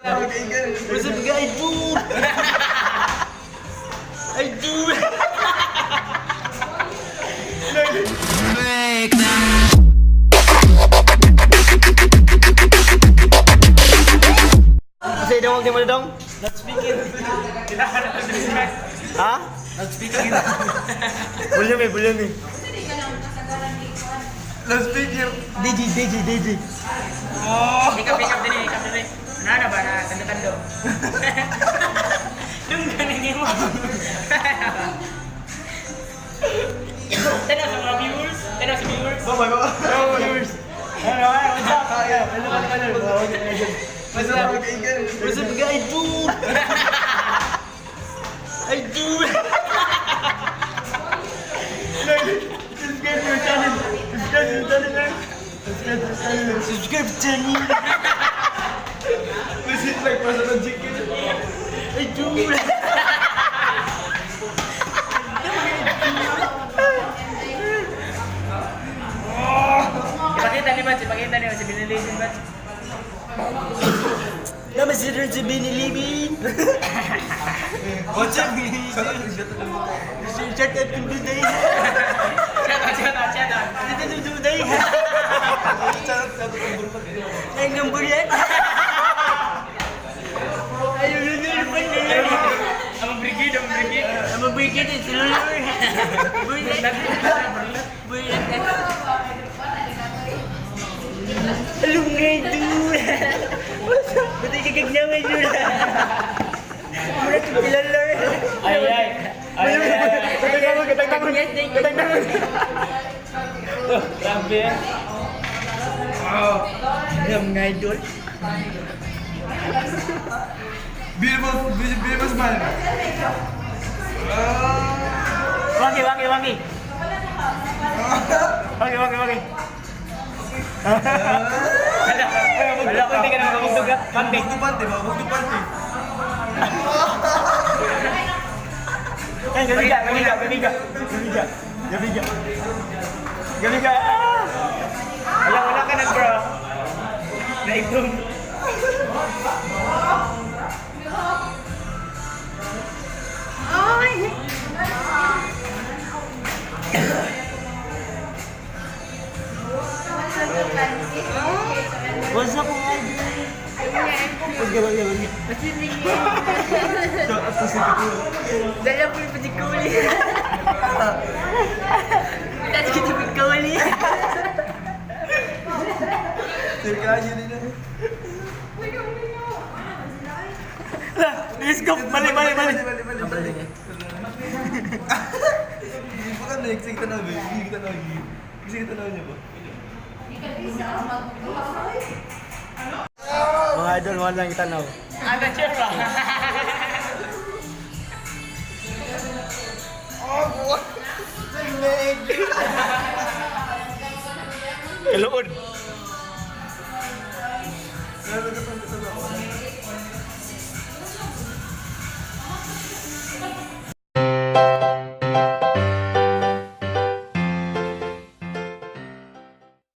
What's up, guys? Dude! Ay, dude! Kasi dong, di mo na dong? Not speaking. Ha? Not speaking. Volume eh, volume eh. Loudspeaker. DJ, DJ, DJ. Pick up, pick up din eh, pick up din eh. Ano na ba na tando-tando? Nung ganin mo. Tanaw sa mga viewers. Tanaw sa viewers. Bye bye. Hello, viewers. Hello, hello, what's up? Hello, hello, hello. What's up? What's up, guys? Dude! Ay, dude! Subscribe to your channel! Subscribe to your channel, man! Subscribe to your channel! Subscribe to channel! Visit like person ng chicken. Ay, dude! Ipakita ni Bats, ipakita ni Bats, binilisin Bats. Nama si Rinzi Binilibin! What's up? Shout out to Duday! Shout out, shout out, shout out. Shout out to Duday! Ay, number yan! Ay, yun, yun, yun, yun, yun. Ang brigade, ang brigade. Ang mabuhay din, si Lolo. Bulat. Bulat. Alam nga, dude. What's up? Ba't ka gagnawa, dude? Mura si Lolo. Ay, ay. Ay, ay, ay. Katagtangon, katagtangon. Katagtangon. Oh, grabe ah. Alam nga, idol. Beautiful, beautiful smile. Wangi, wangi, wangi. Wangi, wangi, wangi. Wala, wala, hindi ka na makabugtog ah. Pante. Bugtupante ba? Bugtupante. Ay, gabiga, gabiga, gabiga. Gabiga. Gabiga. Gabiga. Ah! Wala, wala ka na bro. Naitong. What's up, mga idol? Wag ka, wag ka, wag ka. Shout out to si Katul. Dala po yung patikuli. That's kita pikuli. Sir Kanye din na. Lah, let's go. Mali, mali, mali. Mali, mali, mali. Hindi pa ka next. Sige tanaw, babe. Sige tanaw. Sige tanaw niya ba? Mga idol, wala lang itanaw. Aga, chair ba? Oh, what? Leg! Kaluod.